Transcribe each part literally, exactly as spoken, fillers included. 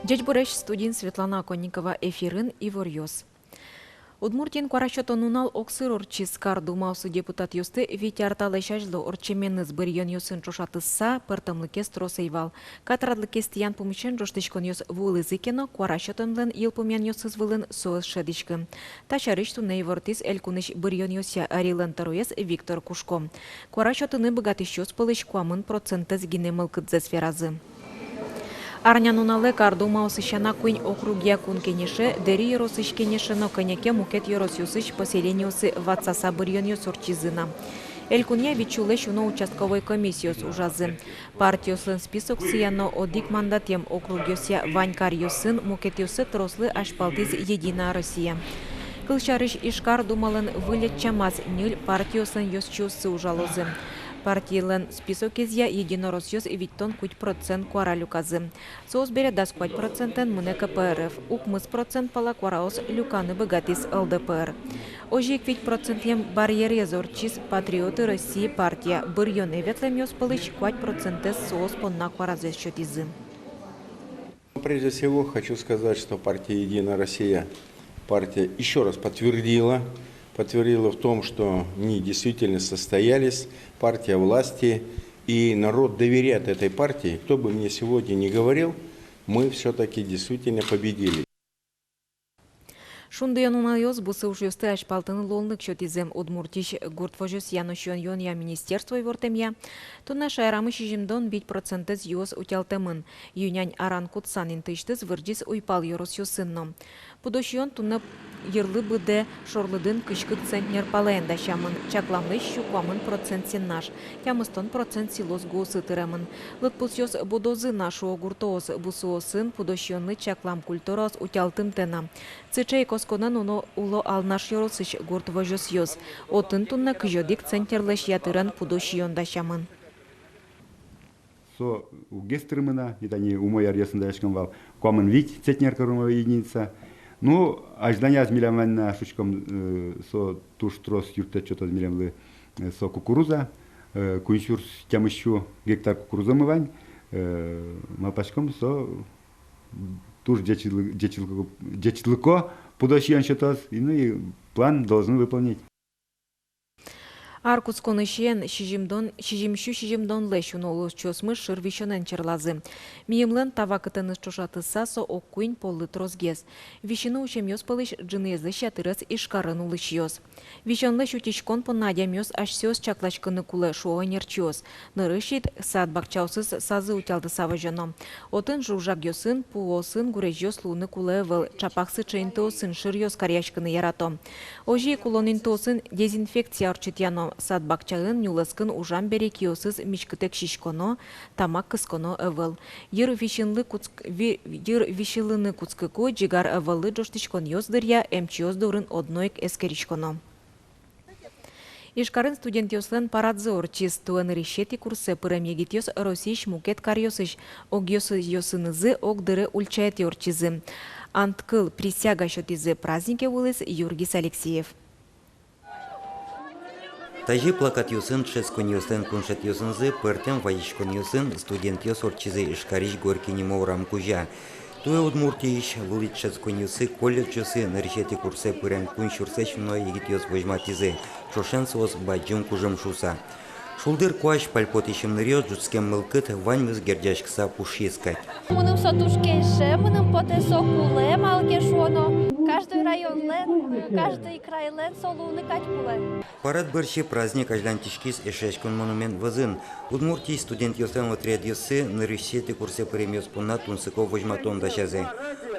Ӟечбуресь, студиын Светлана Оконникова, эфирын иворъёс. Удмуртиын куара сётон нунал огсыр ортчиз. Кар Думаосы депутатъёсты вить ар талэсь азьло ортчеменыз быръёнъёсын ӵошатыса, пӧртэмлыкез трос ӧй вал. Катрадлыкез тӥян пумысен ӝожтӥськонъёс вуылӥзы ке но, куара сётонлэн йылпумъянъёсыз вылын со ӧз шӧдӥськы. Та сярысь туннэ ивортӥз Элькунысь быръёнъёсъя ӧрилэн тӧроез Виктор Кушко. Куара сётыны быгатӥсьёс пӧлысь куамын процентэз гинэ мылкыдзэс веразы. Арня нуналэ Кар Думаосы сяна куинь округъя Кун Кенеше, Дэри ёросысь кенеше но кӧня ке мукет ёросъёсысь поселениосы ватсаса быръёнъёс ортчизы на. Элькунъя вить сюлэсь уно участковой комиссиос ужазы. Партиослэн списоксыя но одӥг мандатъем округъёсъя вань каръёсын мукетъёссэ трослы азьпалтӥз «Единая Россия». Кылсярысь, Ижкар Думалэн выль ӧтчамаз ньыль партиослэн ёзчиоссы ужалозы. Партилэн списокезъя единороссъёс витьтон куать процент куара люказы. Соос бере дас куать процентэн мынэ КПРФ, укмыс процент пала куараос люканы быгатӥз ЛДПР. Озьы ик вить процентъем барьерез ортчиз «Патриоты России» партия. Быръёнэ ветлэмъёс пӧлысь куать процентэз соос понна куаразэс сётӥзы. Прежде всего, хочу сказать, что партия «Единая Россия», партия ещё раз подтвердила, подтвердила в том, что они действительно состоялись, партия власти, и народ доверяет этой партии. Кто бы мне сегодня ни говорил, мы всё-таки действительно победили. Шундыё нуналъёс бусы ужъёсты азьпалтыны луонлык сётӥзы. Удмуртиысь гурт возёсъя но сиён-юонъя министерство ивортэмъя, туннэ шаерамы сизьымдон вить процентэз юос утялтэмын. Ю-нянь аран кутсан интыысьтыз вырӟиз уйпал ёросъёсын но. Пудо сиён туннэ йырлы быдэ шорлыдын кызь кык центнер палаен дасямын, чакламлэсь сю куамын процент сенаж, тямыстон процент силос гуосы тыремын. Лыдпусъёс будозы на, шуо гуртоос. Бусыосын пудо сиёнлы чаклам культураос утялтымтэ на. Сыӵе ик осконэн уно уло Алнаш ёросысь гурт возёсъёс. Отын туннэ кызь одӥг центнерлэсь ятырен пудо сиён дасямын. Со уг гес тырмы на, и тани умой аръёсын дасяськом вал куамын вить центнер кормовой единица. Ну, азьланяз милям вань на, шуиськом, э, со туж трос юрттэт сётоз милемлы, э, со кукуруза, э, куинь сюрс тямыс сю гектар кукурузамы вань, э, малпаськом, со туж ӟечлы-, ӟечлыко, ӟечлыко пудо сиён сётоз, и, ну, и план должны выполнить. Ар кутсконысен сизьымдон, сизьым сю сизьымдонлэсь уно улӥсьёсмы шыр висёнэн черлазы. Мимален та вакытэныз ӵошатыса, со ог куинь поллы тросгес. Висьыны усемъёс пӧлысь ӝыныезлэсь ятырез Ижкарын улӥсьёс. Висёнлэсь утиськон понна адямиос асьсэос чакласькыны кулэ, шуо ӧнерчиос. Нырысь ик сад-бакчаосыз сазы утялтыса возёно. Отын жуг-жагъёсын, пуосын гурезьёс луыны кулэ ӧвӧл, ӵапак сыӵе интыосын шыръёс каръяськыны ярато. Озьы ик улон интыосын дезинфекция ортчытъяно, сад-бакчаын, нюлэскын ужам бере киосыз миськытэк сиськоно, тамак кысконо ӧвӧл. Йыр висьылыны кутск-, ви-, йыр висьылыны кутскыку, ӟигар ӧвӧллы ӝожтӥськонъёс дыръя эмчиос дорын одно ик эскериськоно. Ижкарын студентъёслэн парадзы ортчиз. Туэ нырысетӥ курсэ пырем егитъёс Россиысь мукет каръёсысь огъёсынызы огдыре ульчаетӥ ортчизы. Ант кыл, присяга сётӥзы. Празднике вуылӥз Юргис Алексеев. Тазьы плакатъёсын дышетсконниослэн куншетъёсынызы пӧртэм вазиськонъёсын студентъёс ортчизы Ижкарысь Горький нимо урам кузя. Туэ Удмуртиысь вылӥ дышетсконниосы, колледжъёсы нырысетӥ курсэ пырем куинь сюрслэсь уно егитъёс возьматӥзы, ӵошен соос бадӟым кужым шуыса. Шулдыр куазь, пальпотӥсь ымныръёс, ӝутскем мылкыд — ваньмыз герӟаськыса пушйиз кадь. Мыным со туж кельше, мыным потэ, со кулэ, малы ке шуоно, каждый районлэн, каждый крайлэн со луыны кадь кулэ. Парад бӧрсьы праздник азьланьтӥськиз Эшъяськон монумент вӧзын. Удмуртиысь студентъёслэн отрядъёссы нырысетӥ курсэ пыремъёс понна тунсыко возьматон дасязы.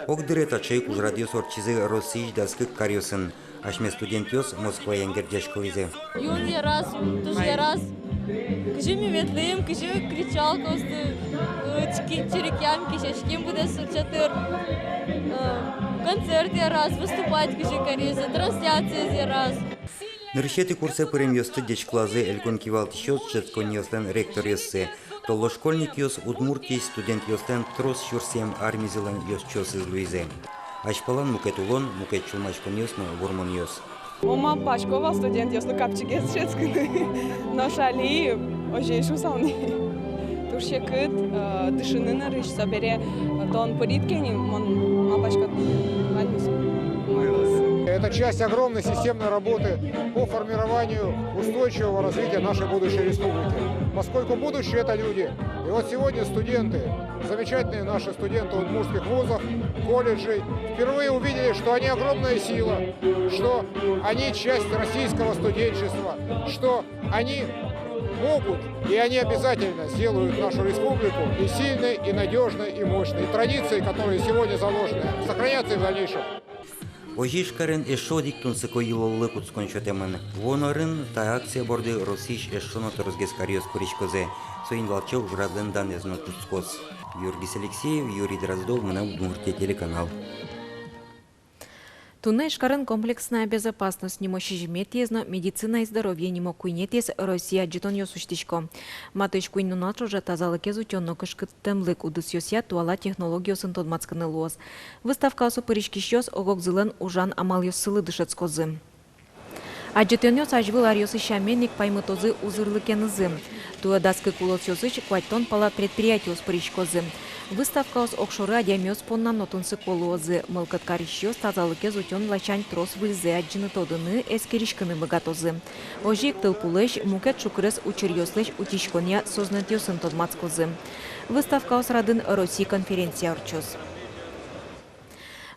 Огдыре таӵе ик ужрадъёс ортчизы Россиысь дас кык каръёсын. Асьме студентъёс Москваен герӟаськылӥзы. Юн яраз, туж яраз. Кызьы ми ветлӥм, кызьы кричалкаосты, э, чики-, чирикъям, кесяським быдэс ӵатыр. Э, концерт яраз, выступать кызьы каризы, трансляциез яраз. Нырысетӥ курсэ пыремъёсты ӟечкылазы элькун кивалтӥсьёс, дышетсконниослэн ректоръёссы. Толло школьникъёс Удмуртиысь студентъёслэн трос сюрсъем армизылэн ёзчиосыз луизы. Азьпалан мукет улон, мукет сюлмаськонъёс но вормонъёс. Мон малпасько вал студентъёслы капчигес дышетскыны, нош али озьы ик шуысал ни. Уж секыт, э, дышыны нырысь, собере, э, тон пырид ке ни, мон малпасько, ваньмыз. Это часть огромной системной работы по формированию устойчивого развития нашей будущей республики. Поскольку будущее — это люди. И вот сегодня студенты, замечательные наши студенты удмуртских вузов, колледжей, впервые увидели, что они огромная сила, что они часть российского студенчества, что они могут, и они обязательно сделают нашу республику и сильной, и надёжной, и мощной. И традиции, которые сегодня заложены, сохранятся и в дальнейшем. Озьы Ижкарын эшшо одӥг тунсыко йылоллы кутскон сётэмын. Вуоно арын та акция борды Россиысь эшшо но тросгес каръёс пыриськозы. Соин валче ужрадлэн данэз но кутскоз. Юргис Алексеев, Юрий Дроздов, «Мынам Удмуртие» телеканал. Туннэ Ижкарын «Комплексная безопасность» нимо сизьыметӥез но «Медицина и здоровье» нимо куинетӥез Россия адӟытонъёс усьтӥсько. Матысь куинь нунал ӵоже тазалыкез утён но кышкыттэмлык удысъёсъя туала технологиосын тодматскыны луоз. Выставкаосы пыриськисьёс ог-огзылэн ужан амалъёссылы дышетскозы. Адӟытонъёс азьвыл аръёсы сямен ик паймытозы узырлыкенызы. Туэ дас кык улосъёсысь куатьтон пала предприятиос пыриськозы. Выставкаос огшоры адямиос понна но тунсыко луозы. Мылкыд карисьёс тазалыкез утён ласянь трос выльзэ адӟыны, тодыны, эскериськыны быгатозы. Озьы ик тылпулэсь, мукет шукрес учыръёслэсь утиськонъя сӧзнэтъёсын тодматскозы. Выставкаос радын Россиысь конференция ортчоз.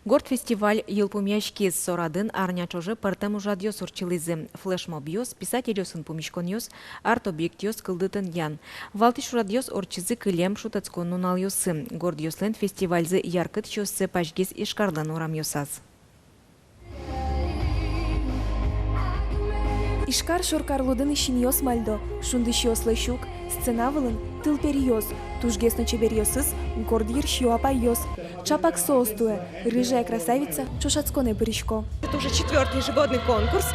Горд фестиваль йылпумъяськиз. Со радын арня ӵоже пӧртэм ужрадъёс ортчылӥзы: флешмобъёс, писательёсын пумиськонъёс, арт-объектъёс кылдытонъян. Валтӥсь ужрадъёс ортчизы кылем шутэтскон нуналъёсы. Гордъёслэн фестивальзы яркыт сиоссэ пазьгиз Ижкарлэн урамъёсаз. Ижкар шоркарлудын исьымъёс мальдо, шундысьёслэсь уг, сцена вылын тылпериос, тужгес но чеберъёсыз горд йырсиё апайёс. Чапак соос туэ «Рыжая красавица» ӵошатсконэ пырисько. Это уже четвёртый ежегодный конкурс.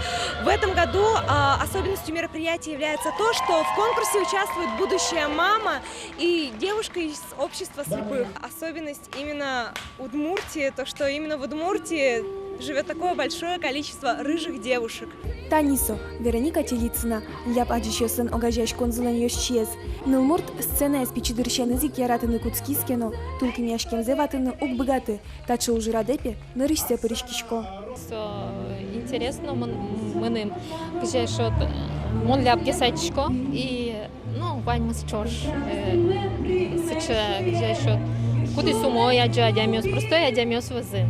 В этом году, а, особенностью мероприятия является то, что в конкурсе участвует будущая мама и девушка из общества слепых. Особенность именно Удмуртии, то, что именно в Удмуртии живёт такое большое количество рыжих девушек. Тани со Вероника Телицына, ляб адӟисьёслэн огазеяськонзылэн ёзчиез. Нылмурт сценаез пичи дырысеныз ик яратыны кутскиз ке но, тулкымъяськемзэ ватыны уг быгаты. Таӵе ужрадэ, пе, нырысьсэ пыриськисько. Со интересно мын-, мыным, кызьы шуод, мон лябгес адӟисько и, ну, ваньмыз ӵош, э, сыӵе, кызьы шуод, кудӥз умой адӟо адямиос, простой адямиос вӧзы.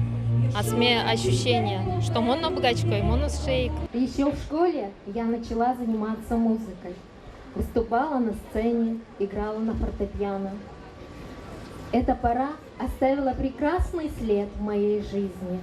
Асме ощущение, что мон но быгатӥсько, и мон но сыӵе ик. Ещё в школе я начала заниматься музыкой. Выступала на сцене, играла на фортепиано. Эта пора оставила прекрасный след в моей жизни.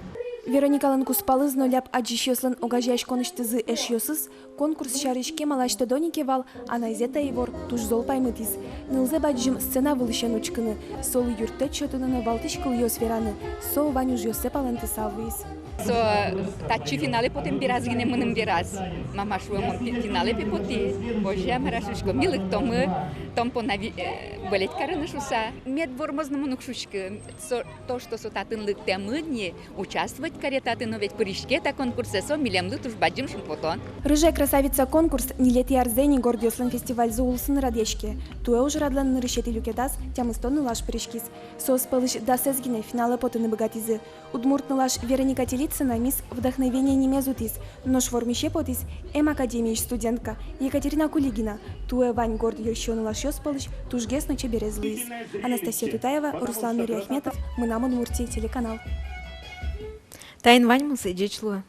Вероникалэн кузпалыз но ляб адӟисьёслэн огазеяськонысьтызы эшъёсыз конкурс сярысь кемалась тодо ни ке вал, анайзэ та ивор туж зол паймытӥз. Нылзэ бадӟым сцена вылысен учкыны, солы юрттэт сётыны но валтӥсь кылъёс вераны — со вань ужъёссэ палэнтыса вуиз. Со татчы финалэ потэм бераз гинэ мыным вераз. Мама, шуэ, мон фи-, финалэ, пе, потӥ. Озьы-а, мар-а, шуисько. Ми лыктомы, тон понна ви-, э, выль ик карыны шуса. Мед вормоз но мон уг шуиськы. Со, то, что со татын лыктэмын ни, участвовать каре татын но ведь, пыриське та конкурсэ, со милемлы туж бадӟым шумпотон. «Рыжая красавица» конкурс ньылетӥ арзэ ини гордъёслэн фестивальзы улсын радъяське. Туэ ужрадлэн нырысетӥ люкетаз тямыстон нылаш пыриськиз. Соос пӧлысь дасэз гинэ финалэ потыны быгатӥзы. Удмурт нылаш Вероника Телицына «Мисс Вдохновение» нимез утӥз, нош вормисе потӥз эм академиысь студентка Екатерина Кулигина. Туэ вань горд йырсиё нылашъёс пӧлысь тужгес но чеберез луиз. Анастасия Тутаева, Руслан Нуриахметов, «Мынам Удмуртие» телеканал. Таин ваньмыз, ӟеч луэ.